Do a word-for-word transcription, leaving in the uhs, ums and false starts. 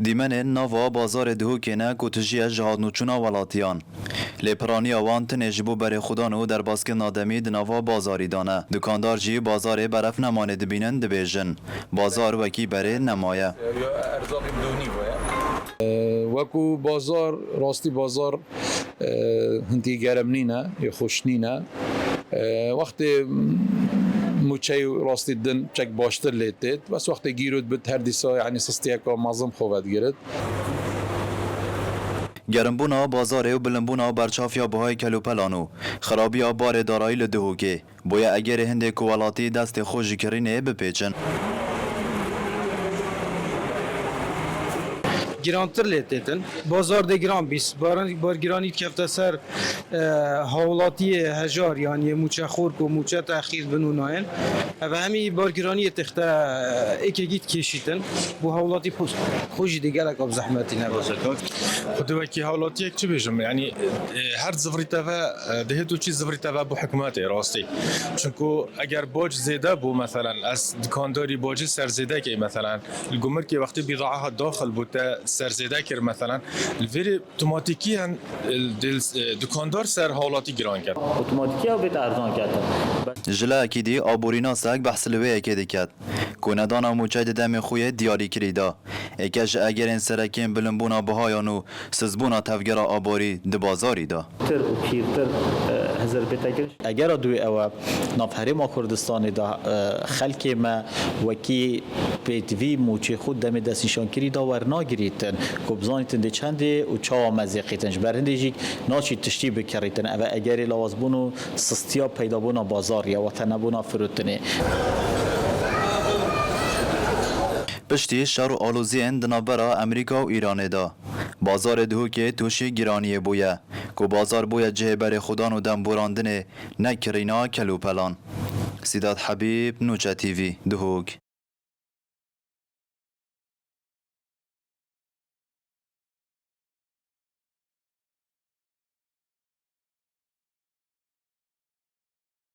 Dîmenên nava bazarê Duhokê ne ku tijî ye ji hatnûçûna welatiyan. Lê piraniya wan tinê ji bo berêxwedan û derbaskirina demî di nava bazarî de ne. Dukandar jî bazarê berefnemanê dibînin, dibêjin, bazar wekî berê nemaye. Wekû bazar, rastî bazar, e, hindî germ nîne, yê xweş nîne. E, wextê mûçey rastî din çek baştir lê têt. Bes wextê gîro dibit her dîsa, yanî sistiyeka mezin xwe vedigirit. Gerimbûna bazarê û bilimbûna berçafiya bihayê kelûpelan û xirabiya barê darayî li Duhokê. Boye egerê hindê ku welatî destê xwe ji kirînê bipêçin. Girantir lê têtin. Bazar de giran bîst. Baran-, bargiranî kefte ser, e, hawlatiyê hejar, yanî yê mûçexor ku mûçe texîr bin û nayên. Ev hemî bargiraniyê texte, e, êkegî dikêşîtin. Bo hawlatî xwe, xwe jî dê gelek ab zehmetî nebe. Xwedê wekî hawlatiyek çi bêjim? Yanî, e, her zivrî te ve, e, dihêt û çî zivrî te ve bo hikûmetê, rastî. Çunku eger bac zêde bû, meselen, ez dikandarî bacî ser zêde key, meselen, li gumrikê wextê bîdaa daxil bû te ser zêde kir, meselen, li vêrê otomatîkî hen, e, dil, e, dukandar ser hawlatî giran ket. Otomatîkî ew bêt erzan ketin. Ji lehekî dî aborînasek behs li wê yekê diket. Ku nedana mûçe di demê xwe yê diyarîkirî de, êke ji egerên serekên bilimbûna bihayan û sizbûna tevgera aborî di bazarî de. Tir û pîrtir, e, hizir bête kir. Egera duyê ew e, nav Herêma Kurdistanê de, e, xelkê me wekî pêtivî mûçê xwe demê destnîşankirî de wernagirîtin, ku bizanîtin dê çendê û çawa me zêqîtin. Ji ber hindê jî naçî tiştî bikirîtin. Ev e egerê lawazbûn û sistiya peydabûna bazarê ye, wate nebûna firotinê. Piştî şer û aloziyên di navbera Amerîka û Îranê de, bazarê Duhokê tûşî giraniyê bûye, ku bazar bûye cihê berêxwedan û demborandinê, ne kirîna kelûpelan. Sîdat Hebîb, Nûçe T V, Duhok.